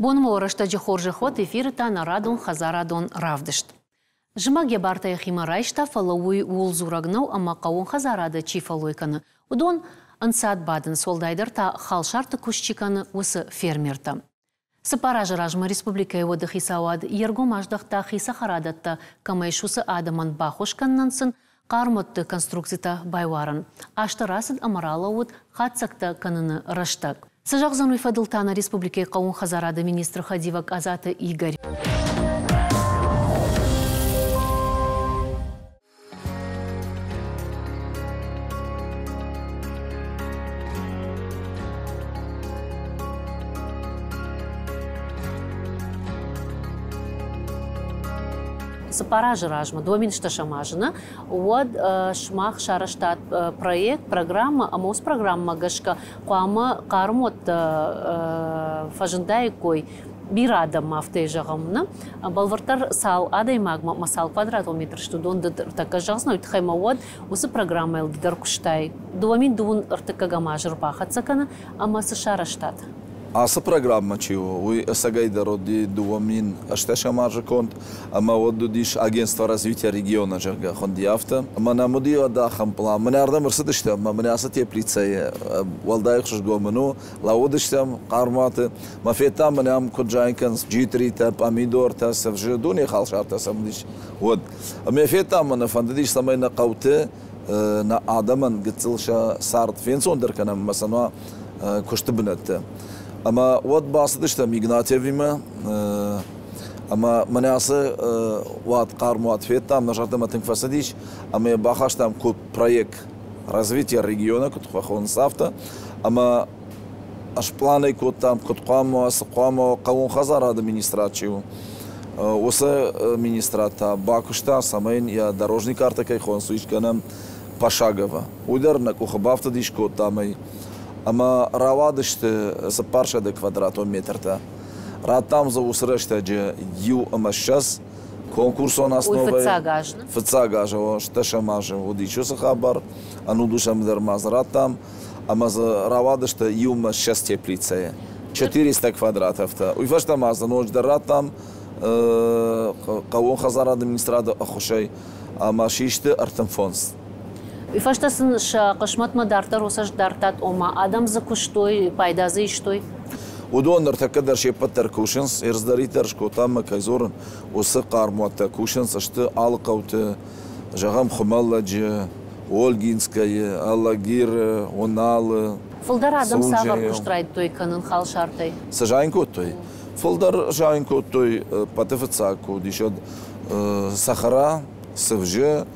Бонмӕ рӕстӕджы хорзӕх уӕд, эфиры та нӕ радон хӕдзарадон равдыст. Зымӕг йӕ бартӕ йӕхимӕ райста, фӕлӕ уый ууыл дзурӕг нӕу, ӕмӕ хъӕууон хӕдзарады чи фӕллой кӕны, уыдон ӕнцад бадынц, уӕлдайдӕр та халсарты куыст чи кӕны, уыцы фермертӕ. 4 азы размӕ республикӕйы уӕды хицауад йе ргом аздӕхта хи цӕхӕрадӕттӕ кӕмӕй ис, уыцы адӕмӕн баххуыс кӕнынӕн сын хъӕрмуӕтты конструкцитӕ байуарын. Азтӕ рацыд ӕмӕ ралӕууыд хатдзӕгтӕ кӕныны рӕстӕг. Цы зӕгъдзӕн уый фӕдыл та нӕ республикӕйы хъӕууон хӕдзарады министры хӕдивӕг Къадзаты Игорь. 4 азы размӕ, 2010 азы нӕ, уӕд сымах сарӕзтат проект, программӕ, ӕмӕ уыцы программӕмӕ гӕсгӕ хъуамӕ хъӕрмуӕттӕ фӕзындаиккой бирӕ адӕммӕ, афтӕ зӕгъӕм, нӕ? Бӕлвырддӕр цал адӕймагмӕ ӕмӕ цал квадратон метр сты, уыдон ды ӕртӕккӕ зӕгъдзынӕ, уый тыххӕй ма уӕд уыцы программӕйыл ды дӕр куыстай. 2031 азы ӕрбахӕццӕ кӕны ӕмӕ цы сарӕзтат? Ацы программӕ чи у, уый ӕцӕгӕйдӕр уыди 2008 азы конд, ӕмӕ уӕд уыдис Агентство развития региона, зӕгъгӕ, хуынди афтӕ. Ӕмӕ нӕм уыди уӕд ахӕм план. Мӕнӕ ардӕм ӕрцыдыстӕм, ӕмӕ мӕнӕ ацы теплицӕйы уӕлдай ӕхсызгон мын у, лӕууыдыстӕм хъӕрмуаты. Мӕ федтам, мӕнӕ ам куыд зайын кӕнынц джитритӕ, пъамидортӕ, цывзы, дуне халсартӕ сӕм уыдис, уӕд. Ӕмӕ федтам, мӕнӕ фӕндыдис, цӕмӕй нӕ хъӕуты нӕ адӕмӕн гыццыл сӕ цард фенцондӕр кӕнӕм ӕмӕ сӕ уа куысты бынӕттӕ. Ӕмӕ уӕд бацыдыстӕм Игнатьевимӕ ӕмӕ мӕнӕ ацы уат, хъармуат федтам, нӕ зӕрдӕмӕ тынг фӕцыдис ӕмӕ йӕ бахастам куыд проект развития региона, куыд фӕхонынц, афтӕ. Ӕмӕ спъланӕй кодтам, куыд хъуамӕ уа, цы хъуамӕ уа, хъӕууон хӕдзарады министрад чи у, уыцы министрад та бакуыста, цӕмӕй йын йӕ дорожный картӕ кӕй хонынц, уый скӕнӕм пошагово. Уый дӕр нӕ къухы бафтыдис, кодтам ӕй. Ӕмӕ рауадысты 400 квадратон метртӕ. Радтам дзы уыцы рӕстӕджы 21 конкурсон основӕйы. Фыццаг аз. Фыццаг аз, стӕсӕм азы уыдис уыцы хабар. Ӕнудусӕм дӕр ма дзы радтам. Ӕмӕ дзы рауадысты 21 теплицӕйы. 400 квадратӕвтӕ. Уый фӕстӕ ма дзы ноджыдӕр радтам хъӕууон хӕдзарады министрады ӕххуысӕй ӕмӕ систы 35. Уый фӕстӕ сын сӕ хъысмӕтмӕ дарддӕр уыцы дардтат, ома адӕм дзы куыстой, пайда дзы истой? Уыдон ныртӕккӕ дӕр се ппӕт дӕр кусынц, ӕрдздӕриддӕр скодтам ӕмӕ кӕй дзурын, уыцы хъӕрмуӕттӕ кусынц сты алы хъӕуты, зӕгъӕм, Хуымӕллӕджы, Ольгинскӕйы, Алагиры, Уыналы. Фылдӕр адӕм цавӕр куыст райдыдтой кӕнын халсартӕй? Цы зайын кодтой? Фылдӕр зайын кодтой пъаты фыццаг куы уыдис, уӕд цӕхӕра, цывзы,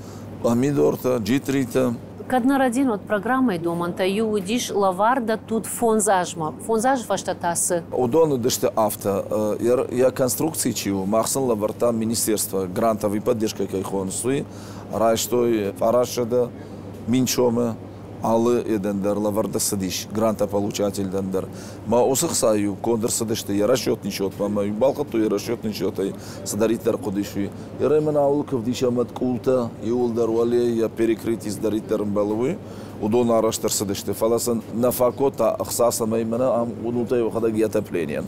пъамидортӕ, джитритӕ. Кӕд нӕ рӕдийын, уӕд программӕйы домӕнтӕ иу уыдис лӕвар дӕттут 5 азмӕ. 5 азы фӕстӕ та цы? Уыдон уыдысты афтӕ. Йӕ конструкци чи у, мах сын лӕвӕрдтам министерство грантовой поддержкӕ кӕй хонынц, уый. Райстой 900 000 сомы, алы едӕн дӕр лӕвӕрд ӕрцыдис грантополучатель-дӕн дӕр. Ма уыцы хца-иу конд ӕрцыдысты йӕ расчетный счетмӕ ӕмӕ-иу балхӕдтой йӕ расчетный счетӕй цыдӕриддӕр хъуыдис, уый. Ерӕй мын ауыл куы ӕвдисӕм ӕд къултӕ, иууылдӕр уӕле йӕ перекрытий цыдӕриддӕр ӕмбӕлы, уый, уыдон арӕзт ӕрцыдысты. Фӕлӕ сын нӕ фӕкодта ӕхца, цӕмӕй мӕнӕ ам уынут ӕй уӕхӕдӕг йӕ отоплениейӕн.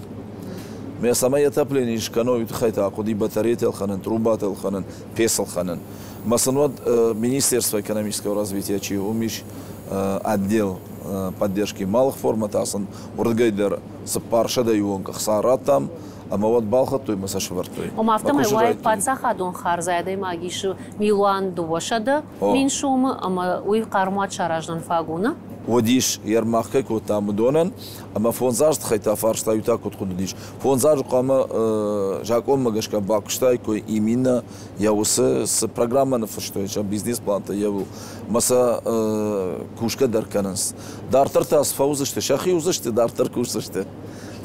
Мӕ цӕмӕй отопление скӕной, уый тыххӕй та хъуыди батарейтӕ ӕлхӕнын, трубатӕ ӕлхӕнын, пец ӕлхӕнын. Мӕ сын уӕд Министерство экономического развития чи уым ис отдел поддержки малых формӕтӕ сын уырдыгӕй дӕр 400-йы онг ӕхца радтам, ӕмӕ уӕд балхӕдтой ӕмӕ сӕ сӕвӕрдтой. Ома афтӕмӕй уай паддзахадон хардзӕй адӕймаг исы 1 200 000 сомы, ӕмӕ уый хъӕрмуат саразынӕн фаг у, нӕ? Уыдис, ермах кӕй кодтам, уыдонӕн, ӕмӕ 5 азы тыххӕй та фарста иу та куыд хъуыды уыдис. 5 азы хъуамӕ закъонмӕ гӕсгӕ бакуыстаиккой именно йӕ уыцы цы программӕ ныффыстой, сӕ бизнес-плантӕ йӕ мӕ сӕ кусгӕ дӕр кӕнынц. Дарддӕр та цы фӕуыдзысты, сӕхи уыдзысты, дарддӕр кусдзысты.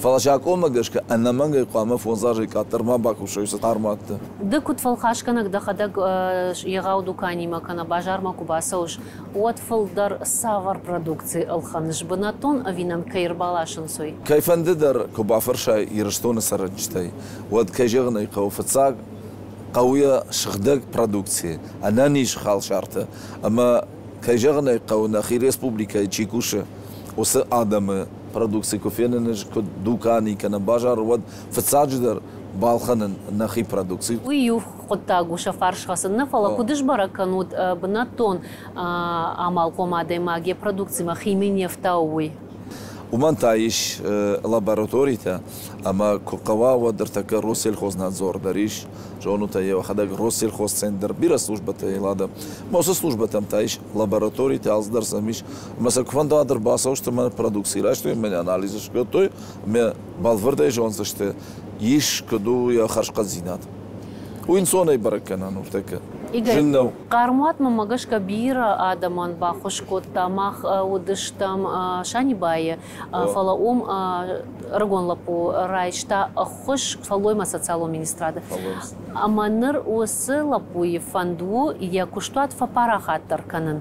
Фӕлӕ закъонмӕ гӕсгӕ ӕнӕмӕнгӕй хъуамӕ 5 азӕй къаддӕр ма бакусой сӕ хъӕрмуӕтты. Ды куыд фӕлхасгӕнӕг дӕхӕдӕг егъау дуканимӕ кӕнӕ базармӕ куы бацӕуыс, уӕд фылдӕр цавӕр продукци ӕлхӕныс, бынӕттон ӕви нӕм кӕй ӕрбаласынц, уый? Кӕйфӕнды дӕр куы бафӕрсай Ирыстоны цӕрӕджытӕй, уӕд, кӕй зӕгъын ӕй хъӕуы, фыццаг хъӕуы йӕ сыгъдӕг продукци, ӕнӕниз халсартӕ ӕмӕ, кӕй зӕгъын ӕй хъӕуы, нӕхи республикӕйы чи кусы, уыцы адӕмы продукци куы фенын ӕз куыд дукани кӕнӕ базары, уӕд фыццаджыдӕр балхӕнын нӕхи продукци. Уый иу хъуыддаг у сӕ фарс хӕцын нӕ, фӕлӕ куыд сбӕрӕг кӕнут бынӕттон амалхъом адӕймаг йӕ продукцимӕ хими не фтауы, уый? Уымӕн та ис лабораторитӕ, ӕмӕ куы хъӕуа, уӕд ӕртӕккӕ Россельхознадзор дӕр ис. Зонут ӕй, йӕхӕдӕг Россельхозцентр бирӕ службӕтӕ Елада. Ӕмӕ уыцы службӕтӕм та ис лабораторитӕ, алцыдӕр сӕм ис. Ӕмӕ сӕ куы фӕнда, ӕрбацӕудзысты мӕ продукци райстой, мӕ анализ скодтой, ӕмӕ бӕлвырдӕй зондзысты, ис куыд у йӕ хӕрзхъӕддзинад. Уый ӕнцонӕй бӕрӕг кӕнӕн ныртӕккӕ. Зын нӕу. Хъӕрмуатмӕ мӕ гӕсгӕ бирӕ адӕмӕн баххуыс кодта. Мах уыдыстӕм Санибайы, фӕлӕ уым ӕрыгон лӕппу райста ӕххуыс фӕллоймӕ социалон министрады. Ӕмӕ ныр уыцы лӕппуйы фӕнд у йӕ куыстуат фӕпарахатдӕр кӕнын.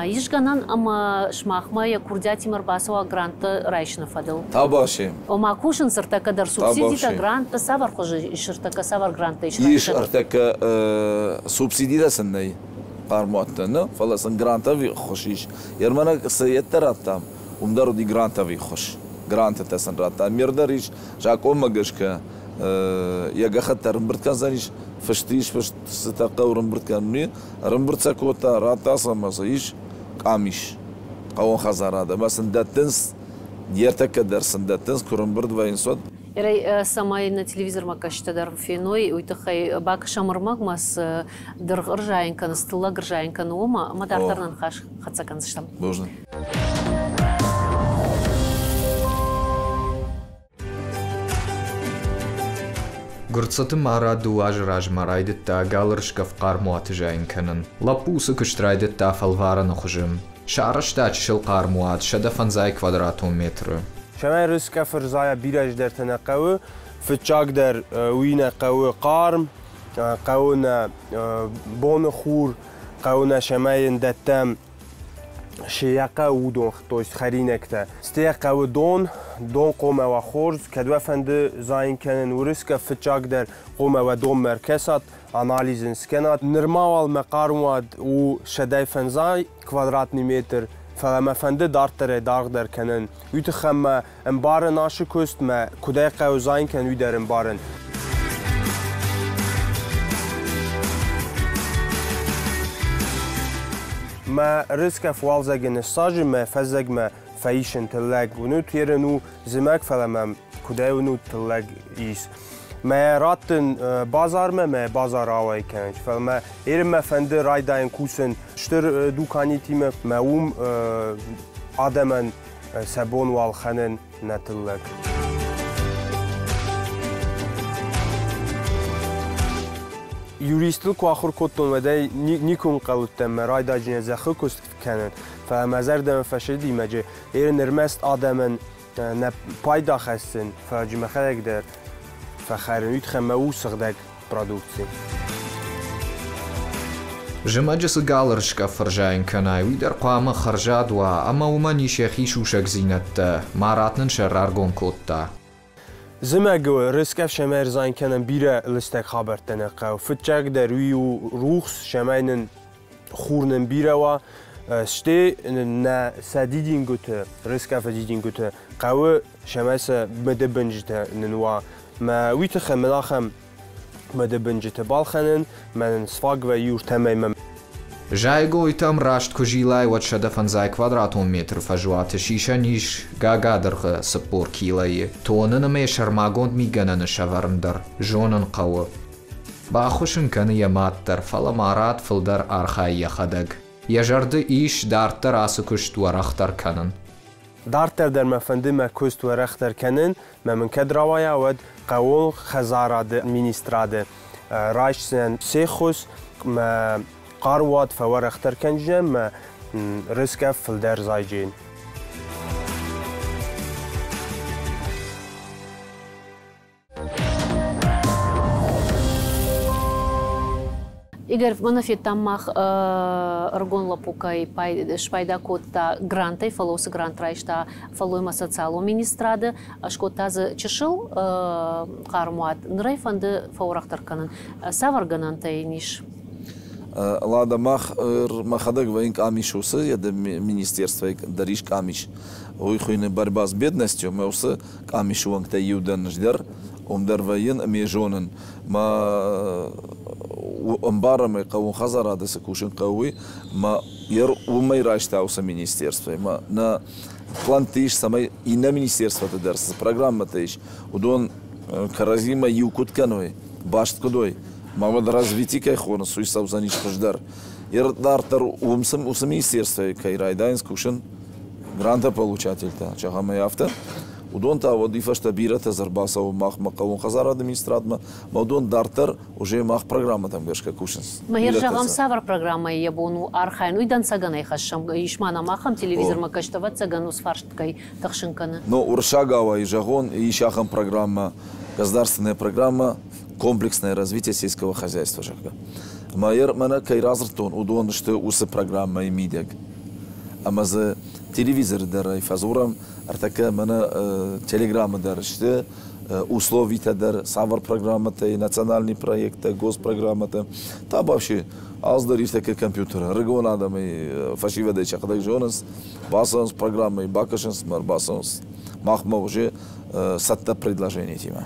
Ис гӕнӕн ӕмӕ сымахмӕ йӕ курдиатимӕ ӕрбацӕуа гранттӕ райсыны фӕдыл? Табасе. Ома кусынц ӕртӕккӕ дӕр субсидитӕ, гранттӕ цавӕр хуызы ис ӕртӕккӕ, цавӕр гранттӕ ис? Ис ӕртӕккӕ субсидитӕ сын нӕй хъӕрмуӕттӕ, нӕ, фӕлӕ сын гранттӕ ӕххуыс ис. Ермӕнӕг цы йедтӕ радтам, уым дӕр уыди грантовый ӕххуыс. Грантытӕ сын радтам. Мир дӕр ис, закъонмӕ гӕсгӕ йӕ гӕххӕтт ӕрӕмбырд кӕндзӕнис, фыст ис, фыст цытӕ хъӕуы ӕрӕмбырд кӕнын, ӕрӕмбырд сӕ кодта, радта сӕм ӕмӕ сӕ ис къамис хъӕууон хӕдзарад ӕмӕ сын дӕттынц, не ртӕккӕ дӕр сын дӕттынц, куы рӕмбырд вӕййынц, уӕд. Ирӕй, цӕмӕй нӕ телевизормӕ кӕсджытӕ дӕр феной, уый тыххӕй бакӕсӕм ӕрмӕгмӕ, цы дыргъ ӕрзайын кӕны, цы тыллӕг ӕрзайын кӕны, уымӕ, ӕмӕ дарддӕр нӕ ныхас хӕццӕ кӕндзыстӕм. Бузныг. Гуырцъыты Мара дыууӕ азы размӕ райдыдта галырысгӕф хъӕрмуаты зайын кӕнын. Лӕппу уыцы куыст райдыдта фӕлварӕны хуызы. Сарӕзта чысыл хъӕрмуат 150 квадратон метры. Цӕмӕй рыскъӕф ӕрзайа бирӕ здӕртӕ нӕ хъӕуы. Фыццагдӕр уый нӕ хъӕуы хъарм, хъӕуы нӕ боны хур, хъӕуы нӕ цӕмӕй йын дӕттӕм се хъӕуы уыдон, то есть хӕринӕгтӕ. Стӕй хъӕуы дон, дон хъомӕ уа хорз, кӕд уӕ фӕнды зайын кӕнын уырысгӕ фыццагдӕр хъомӕ уӕ донмӕ ӕркӕсат, анализ ын скӕнат. Нырма уал мӕ хъармуат у 150 квадратный метр, фӕлӕ мӕ фӕнды дарддӕрӕй даргъдӕр кӕнын. Уый тыххӕн мӕ ӕмбарын ацы куыст, мӕ куыдӕй хъӕуы зайын кӕнын, уый дӕр ӕмбарын. Мӕ рыскъӕф уалдзӕджы ныссазы, мӕ фӕззӕгмӕ фӕисын тыллӕг. Уынут, ерын у зымӕг, фӕлӕ мӕм куыдӕй уынут, тыллӕг ис. Мӕ раттын базармӕ, мӕ базар ауӕй кӕнын. Фӕлӕ мӕ ерын мӕ фӕнды райдайын кусын стыр дуканитимӕ, мӕ уым адӕмӕн сӕ бон уал хӕнын нӕ тыллӕг. Юристыл куы ахуыр кодтон, уӕдӕй никуы ӕнхъӕл уыдтӕн мӕ райдайджынӕ зӕххы куыст кӕнын. Фӕлӕ мӕ зӕрдӕмӕ фӕсыди мӕджы ерын ӕрмӕст адӕмӕн нӕ пайда хӕссын, фӕлӕ мӕхӕдӕг дӕр фӕхӕрын. Уый тыххӕй мӕ у сыгъдӕг продукци. Зымӕджы цы галырыскъӕф ӕрзайын кӕнай, уый дӕр хъуамӕ хӕрзад уа, ӕмӕ уымӕн ис йӕхи сусӕгдзинӕдтӕ. Марат нын сӕ раргом кодта. Зымӕгы рыскъӕф сӕмӕй ӕрзайын кӕнӕн бирӕ лыстӕг хабӕрттӕ нӕ хъӕуы. Фыццагдӕр уый у рухс, сӕмӕй нын хур нын бирӕ уа, стӕй нӕ сӕ дидингуыты, рыскъӕфы дидингуыты хъӕуы, сӕмӕй сӕ мыдыбынджытӕ нын уа. Мӕ уый тыххӕй мын ахӕм мыдыбынджыты балхӕнын, мӕ нын сфаг вӕййы уртӕмӕй мӕ. Зайӕгойтӕм раст куы зилай, уӕд 150 квадратон метры фӕзуаты сисӕн ис гагадыргъы 40 килойы. Тонын ӕмӕ йӕ сӕрмагонд мигӕнӕны сӕвӕрын дӕр зонын хъӕуы. Баххуыс ын кӕны йӕ мад дӕр, фӕлӕ Марат фылдӕр архайы йӕхӕдӕг. Йӕ зӕрды ис дарддӕр ацы куыст уӕрӕхдӕр кӕнын. Дарддӕр дӕр мӕ фӕнды мӕ куыст уӕрӕхдӕр кӕнын, мӕ мын кӕд рауайа, уӕд хъӕууон хӕдзарады министрады райсдзынӕн се ххуыс, мӕ хъаруат фӕуӕрӕхдӕр кӕнджынӕн, мӕ рыскъӕф фылдӕр зайджын. Игорь, мӕнӕ федтам мах ӕрыгон лӕппу кӕй спайда кодта грантӕй, фӕлӕ уыцы грант райста фӕллоймӕ социалон министрады, скодта дзы чысыл хъӕрмуат. Ныр ӕй фӕнды фӕуӕрӕхдӕр кӕнын. Цавӕр гӕнӕнтӕ йын ис? Лада мах мӕхӕдӕг вӕййын къамис уыцы министерствойы дӕр ис къамис. Уый хуыйны борьба с бедностью, ӕмӕ уыцы къамисы уӕнгтӕй иу дӕн ӕз дӕр. Уым дӕр вӕййын ӕмӕ зонын. Мӕ ӕмбарӕм ӕй, хъӕууон хӕдзарады цы кусын хъӕуы, уый. Мӕ уымӕй райста уыцы министерствойы. Мӕ нӕ плӕнтты ис, цӕмӕй иннӕ министерствоты дӕр цы программӕтӕ ис, уыдон кӕрӕдзимӕ иу куыд кӕной, баст куыд уой, ма уӕд развитие кӕй хонынц, уый цӕудзӕнис хуыздӕр. Дарддӕр уым уыцы министерствойы кӕй райдайынц кусын грантополучательтӕ, зӕгъӕм ӕй афтӕ, уыдон та уӕд уый фӕстӕ бирӕтӕ дзы ӕрбацӕуы махмӕ хъӕууон хӕдзарады министрадмӕ, ӕмӕ уыдон дарддӕр уже мах программӕтӕм гӕсгӕ кусынц. Мӕ зӕгъӕм, цавӕр программӕйы йӕ бон у архайын, уый дӕнцӕгӕн ӕй хӕссӕм. Ис ма нӕм ахӕм телевизормӕ кӕст, ӕвӕццӕгӕн, уыцы фарст кӕй тыхсын кӕны. Ну, уырыссагау ӕй зӕгъон, ис ахӕм программӕ, государственная программа «Комплексное развитие сельского хозяйства», зӕгъгӕ. Ӕмӕ мӕнӕ кӕй радзырдтон, уыдон сты уыцы программӕйы мидӕг. Ӕмӕ дзы телевизоры дӕр ӕй фӕдзурӕм, ӕртӕккӕ мӕнӕ телеграммы дӕр сты условитӕ дӕр, цавӕр программӕтӕ, национальный проекттӕ, госпрограммӕтӕ. Та вообще алцыдӕр ис такӕ компьютеры. Ӕрыгон адӕмӕй, фӕсивӕдӕй сӕхӕдӕг зонынц, бацӕуынц программӕйы, бакӕсынц ӕмӕ ӕрбацӕуынц. Махмӕ уже цӕттӕ предложениятимӕ.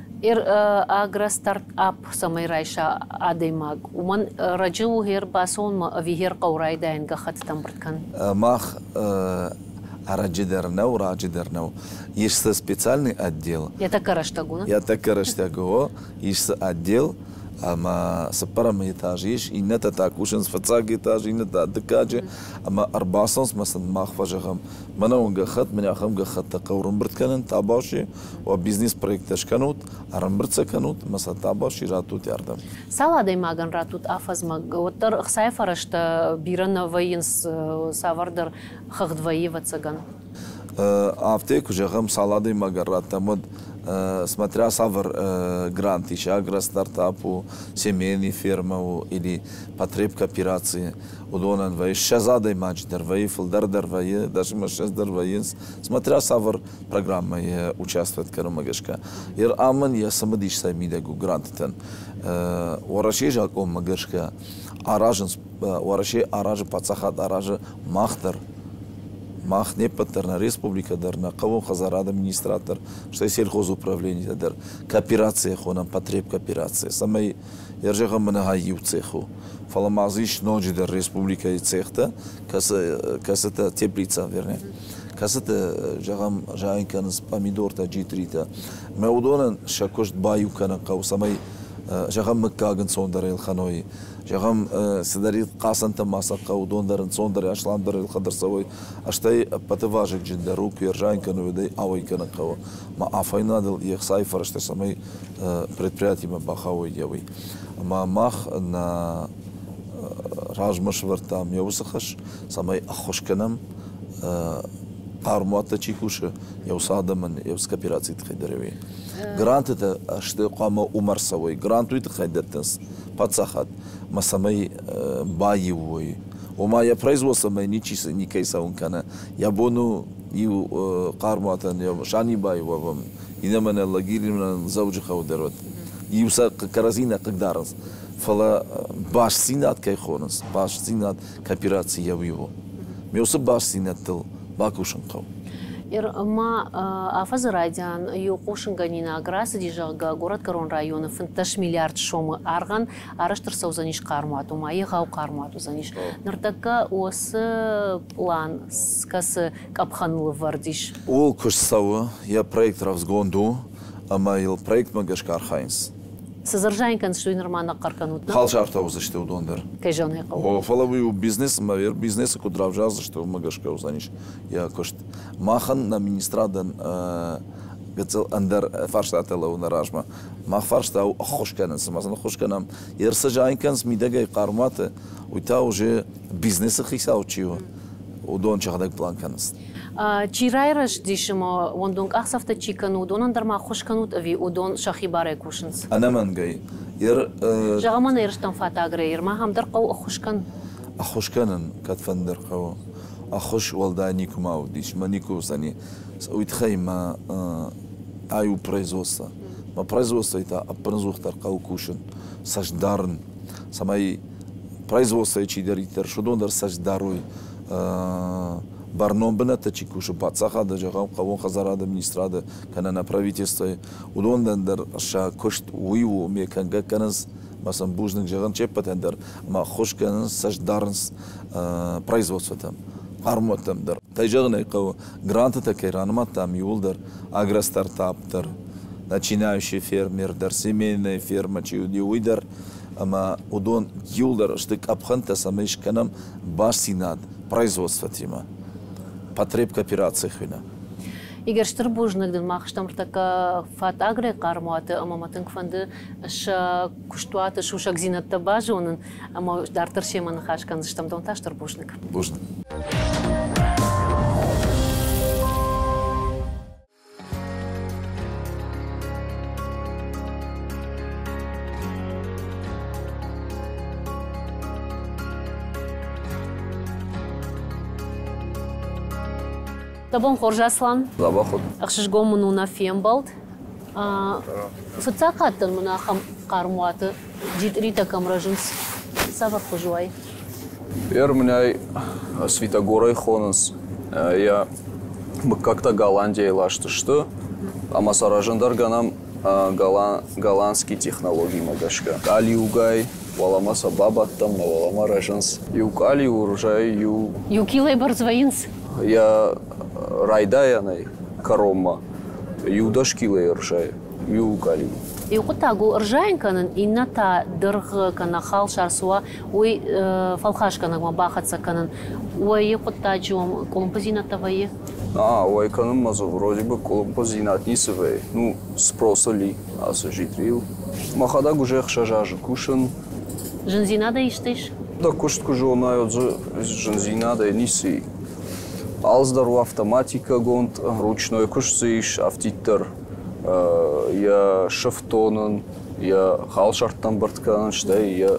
Агростартап цӕмӕй райса адӕймаг, уымӕн раджы у гъер бацӕуынмӕ ӕви гъер хъӕуы райдайын гӕххӕттытӕ ӕмбырд кӕнын? Мах ӕрӕджы дӕр нӕу, раджы дӕр нӕу. Ис дзы специальный отдел. Йӕ тӕккӕ рӕстӕг у? Йӕ тӕккӕ рӕстӕг у. Ис дзы отдел, ӕмӕ цыппӕрӕм этаж ис, иннӕтӕ та кусынц фыццаг этаж, иннӕтӕ дыккаджы, ӕмӕ ӕрбацӕуынц мӕ сын мах фӕзӕгъӕм, мӕнӕ уын гӕххӕтт, мӕнӕ ахӕм гӕххӕттӕ хъӕуы ӕрӕмбырд кӕнын, табуафси, уӕ бизнес-проекттӕ скӕнут, ӕрӕмбырд сӕ кӕнут ӕмӕ сӕ табуафси раттут ардӕм. Цал адӕймагӕн раттут афӕдзмӕ? Уӕддӕр ӕхцайы фӕрӕзтӕ бирӕ нӕ вӕййынц, цавӕрдӕр хыгъд вӕййы, ӕвӕццӕгӕн. Афтӕ куы зӕгъӕм, цал адӕймагӕн раттӕм, уӕд смотря цавӕр грант ис, агростартап у, семейный ферма у или потребкооперации, уыдонӕн вӕййы 20 адӕймаджы дӕр вӕййы, фылдӕр дӕр вӕййы, дӕс ӕмӕ 20 дӕр вӕййынц, смотря цавӕр программӕйы участвовать кӕнынмӕ гӕсгӕ. Ер амӕн йӕ цымыдисӕй мидӕг у грантытӕн. Уӕрӕсейы закъонмӕ гӕсгӕ аразынц, Уӕрӕсе аразы, паддзахад аразы мах дӕр. Мах не ппӕт дӕр, нӕ республикӕ дӕр, нӕ хъӕууон хӕдзарады министрад дӕр, стӕй сельхозуправленитӕ дӕр кооперацийӕ хонӕм потребкооперацийӕ, цӕмӕй йӕ зӕгъӕм, мӕнӕ иу цех у. Фӕлӕ ма дзы ис ноджыдӕр республикӕйы цехтӕ, кӕцытӕ теплица, вернее, кӕцыты, зӕгъӕм, зайын кӕнынц помидортӕ, джитритӕ. Мӕ уыдонӕн сӕ куыст баиу кӕнын хъӕуы, цӕмӕй, зӕгъӕм, мыггаг ӕнцондӕр ӕлхӕной. Зӕгъӕм, цыдӕрид хъацӕнтӕ ма сӕ хъӕуы, уыдон дӕр ӕнцондӕр, асламдӕр ӕлхӕд ӕрцӕуой. Стӕй ӕппӕты вазыгджындӕр у, куы ӕрзайын кӕной, уӕд ӕй ауӕй кӕнын хъӕуы. Ма афойнадыл йе хцайы фӕрӕзтӕ цӕмӕй предприятимӕ бахауой, уый. Ӕмӕ мах нӕ размӕ сӕвӕрдтам йӕ уыцы хӕс, цӕмӕй ӕххуыс кӕнӕм, хъӕрмуаттӕ чи кусы, йӕ уыцы адӕмӕн, йӕ уыцы кооперацийы тыххӕй дӕр уый. Грантытӕ сты хъуамӕ уымӕ ӕрцӕуой. Грант уый тыххӕй дӕттынц паддзахад, ӕмӕ цӕмӕй баиу уой. Ома йӕ производствомӕ ничи никӕй цӕуын кӕны. Йӕ бон у иу хъӕрмуатӕн йӕ Санибайы уӕвӕм, иннӕмӕн Лагеримӕ Дзӕуджыхъӕуы дӕр уӕд. Иу сӕ кӕрӕдзи нӕ хъыгдарынц. Фӕлӕ бастдзинад кӕй хонынц, бастдзинад коопераци йӕ уый у. Ме уыцы бастдзинӕдтыл бакусын хъӕуы. Ма афӕдзы райдиан иу хъусынгӕнинаг рацыди, зӕгъгӕ, Горӕтгӕрон районы 15 миллиард сомы аргъӕн арӕзт ӕрцӕудзӕнис хъӕрмуат, ома егъау хъӕрмуат уыдзӕнис. Ныртӕккӕ уыцы пълан кӕцы къӕпхӕныл ӕвӕрд ис? Ууыл куыст цӕуы, йӕ проект рӕвдзгонд у ӕмӕ йыл проектмӕ гӕсгӕ архайынц. Цы дзы ӕрзайын кӕндзысты, уый нырма нӕ хъӕр кӕнут, нӕ? Халсартӕ уыдзысты уыдон дӕр. Кӕй зӕгъын ӕй хъӕуы. О, фӕлӕ уый у бизнес, ӕмӕ бизнесы куыд равзардзысты, уымӕ гӕсгӕ уыдзӕнис йӕ куыст. Махӕн нӕ министрадӕн гыццыл ӕндӕр фарстатӕ лӕууы нӕ размӕ. Мах фарста у ӕххуыс кӕнын, цыма сын ӕххуыс кӕнӕм. Йе рцы зайын кӕнынц мидӕгӕй хъӕрмуаты, уый та уже бизнесы хицау чи у, уыдон сӕхӕдӕг план кӕнынц. Чи райрӕзтис ӕмӕ уӕндон къахдзӕфтӕ чи кӕны, уыдонӕн дӕр ма ӕххуыс кӕнут ӕви уыдон сӕхи барӕй кусынц? Ӕнӕмӕнгӕй. Зӕгъӕм, ӕнӕ ерыстӕм фӕтагрӕй, ма ахӕм дӕр хъӕуы ӕххуыс кӕн. Ӕххуыс кӕнын кӕдфӕндӕр хъӕуы. Ӕххуыс уӕлдай никуы ма уыдис, мӕ никуы уыдзӕни. Уый тыххӕй мӕ ай у производство. Мӕ производствойы та ӕппынӕдзухдӕр хъӕуы кусын, цӕст дарын, цӕмӕй Производствойы чидӕриддӕр, уыдон дӕр цӕст дарой. Бӕрнон бынӕттӕ чи кусы паддзахады, зӕгъӕм, хъӕууон хӕдзарады министрады кӕнӕ нӕ правительствойы, уыдонӕн дӕр сӕ куыст уый у, ме кӕнгӕ кӕнынц, ӕмӕ сын бузныг зӕгъын се ппӕтӕн дӕр, ӕмӕ ӕххуыс кӕнынц, цӕст дарынц производствотӕм, хъӕрмуӕттӕм дӕр. Кӕй зӕгъын ӕй хъӕуы, грантытӕ кӕй ранымадтам иууылдӕр, агростартап дӕр, начинающий фермер дӕр, семейная ферма чи уыди, уый дӕр, ӕмӕ уыдон иууылдӕр сты къӕпхӕнтӕ, цӕмӕй скӕнӕм бастдзинад производствотимӕ, потребкоопераци хуыйны. Игорь, стыр бузныг дын, мах стӕм ӕртӕккӕ фатагрӕй хъӕрмуаты ӕмӕ мӕ тынг фӕнды сӕ куыстуаты сусӕгдзинӕдтӕ базонын ӕмӕ дарддӕр семӕ ныхас кӕндзыстӕм. Дон та стыр бузныг. Бузныг. Дӕ бон хорз, Аслан. Дзӕбӕх уыд. Ӕхсызгон мын у нӕ фембӕлд. Фыццаг хатт дын мын ахӕм хъармуаты джитъритӕ кӕм рӕзынц, цавӕр хуыз уай? Ермынӕй Святогорӕй хонынц. Йӕ мыггӕгтӕ Голландияйы ласт сты, ӕмӕ сӕ рӕзындӕр гӕнӕм голландский технологимӕ гӕсгӕ. Къалиугай уӕлӕмӕ сӕ бабӕттӕм, уӕлӕмӕ рӕзынц. Иу къалиу рзайы иу... Иу килойы бӕрц вӕййынц? Йӕ райдайӕнӕй кӕронмӕ иу дӕс килойы ӕрзайы, иу къалиу. Иу хъуыддаг у ӕрзайын кӕнын, иннӕ та дыргъ кӕнӕ халсар цы уа, уый фӕлхасгӕнӕгмӕ бахӕццӕ кӕнын. Уӕйы хъуыддаджы уӕм къуылымпыдзинӕдтӕ вӕййы? А, уӕй кӕнынмӕ дзы вроде бы къуылымпыдзинад ницы вӕййы. Ну, спроса ли ацы джитърийыл. Мӕхӕдӕг уже ӕхсӕз азы кусын. Зындзинадӕй исты ис? Дӕ куыст куы зонай, уӕд дзы зындзинадӕй ницы и. Алцыдӕр у автоматикӕгонд, ручной куыст дзы ис, афтиддӕр йӕ сыфтонын, йӕ халсӕрттӕ ӕмбырд кӕнын, стӕй йӕ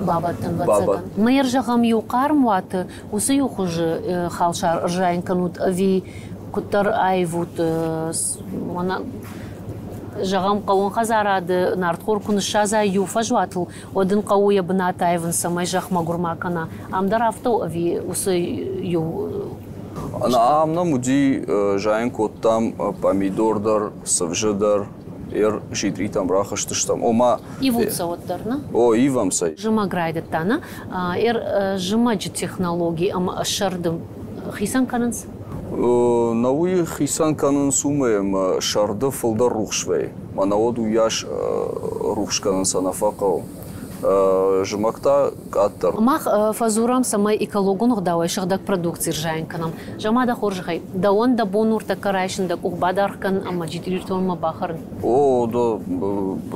бабӕттын. Мӕ зӕгъӕм, иу хъарм уаты уыцы иу хуызы халсар ӕрзайын кӕнут ӕви куыддӕр аивут, мӕнӕ зӕгъӕм, хъӕууон хӕдзарады нартхор куы ныссадзай иу фӕзуатыл, уӕд ын хъӕуы йӕ бынат аивын, цӕмӕй зӕхх мӕгуыр ма кӕна. Ам дӕр афтӕ у ӕви уыцы иу Ам нӕм уыди, зайын кодтам помидор дӕр, цывзы дӕр, ер джитъритӕм рахызтыстӕм. Ома Ивут сӕ уӕддӕр, нӕ? О, ивӕм сӕ. Зымӕг райдыдта, нӕ? Зымӕджы технологи ӕмӕ сӕрды хицӕн кӕнынц? Нӕ уый хицӕн кӕнынц уымӕй, ӕмӕ сӕрды фылдӕр рухс вӕййы. Мӕнӕ уӕд уыйас рухс кӕнын сӕ нӕ фӕхъӕуы. Зымӕг та къаддӕр. Мах фӕдзурӕм, цӕмӕй экологон ӕгъдауӕй сыгъдӕг продукци рзайын кӕнӕм. Зӕгъ-ма дӕ хорзӕхӕй, дӕуӕн дӕ бон нуртӕккӕ райсын дӕ къух бадаргъ кӕн ӕмӕ джитъриртонмӕ бахӕрын? О, да,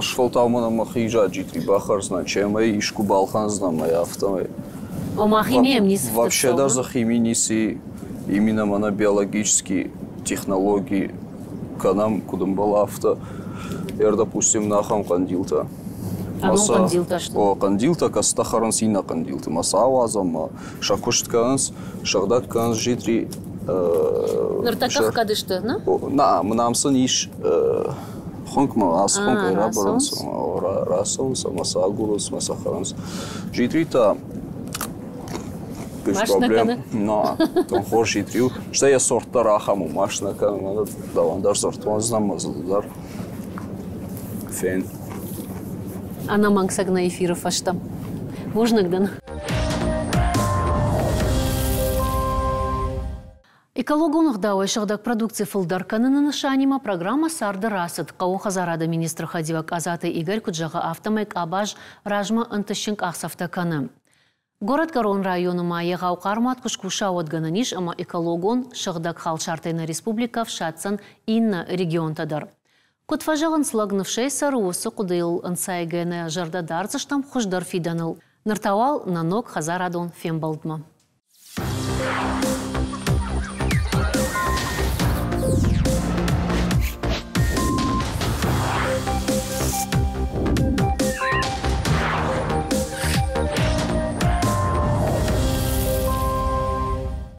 сфӕлтау мӕнӕ мӕхи джитъри бахӕрдзынӕн, чем ӕй искуы балхӕндзынӕн мӕ афтӕмӕй. Ома химийӕм ницы Вообще даже химии ницы, именно мӕнӕ биологический технологи кӕнӕм, куыд ӕмбӕлы, афтӕ. Эр, допустим, нахӕм хъӕндилтӕ. Адон хъӕндилтӕ сты? О, хъӕндилтӕ, кӕцытӕ хӕрынц иннӕ хъӕндилты. Мӕ сӕ ауадзӕм, мӕ сӕ куыст кӕнынц, сыгъдӕг кӕнынц джитъри. Ныртӕккӕ хгӕд сты, нӕ? Нӕ, мын ам сын ис хуынкъмӕ, ацы хуынкъӕй рабырынц, рацӕуынц ӕмӕ сӕ агурынц, ӕмӕ сӕ хӕрынц. Джитъри та без проблем. На, там хорз джитъри у. Стӕй йӕ сорт дӕр ахӕм у, машинӕ кӕны, мӕнӕ дӕуӕн дӕр дзырдтон, ӕз дӕр. Фен. Ӕнӕмӕнг цӕг нӕ эфиры фӕстӕ. Бузныг дын. Экологон ӕгъдауӕй сыгъдӕг продукци фылдӕр кӕныны нысанимӕ программӕ царды рацыд. Хъӕууон хӕдзарады министры хӕдивӕг Къадзаты Игорь куыд зӕгъы, афтӕмӕй къабаз размӕ ӕнтыстджын къахдзӕфтӕ кӕны. Горӕтгӕрон районы ма егъау хъӕрмуат куы скуса, уӕд гӕнӕн ис ӕмӕ экологон сыгъдӕг халсартӕй нӕ республикӕ ӕфсаддзӕн иннӕ регионтӕ дӕр. Куыд фӕзӕгъынц, лӕг ныфсӕй цӕры, уыцы хъуыдыйыл ӕнцайгӕ нӕ зӕрдӕ дардзыстӕм хуыздӕр фидӕныл. Ныр та уал нӕ ног хӕдзарадон фембӕлдмӕ.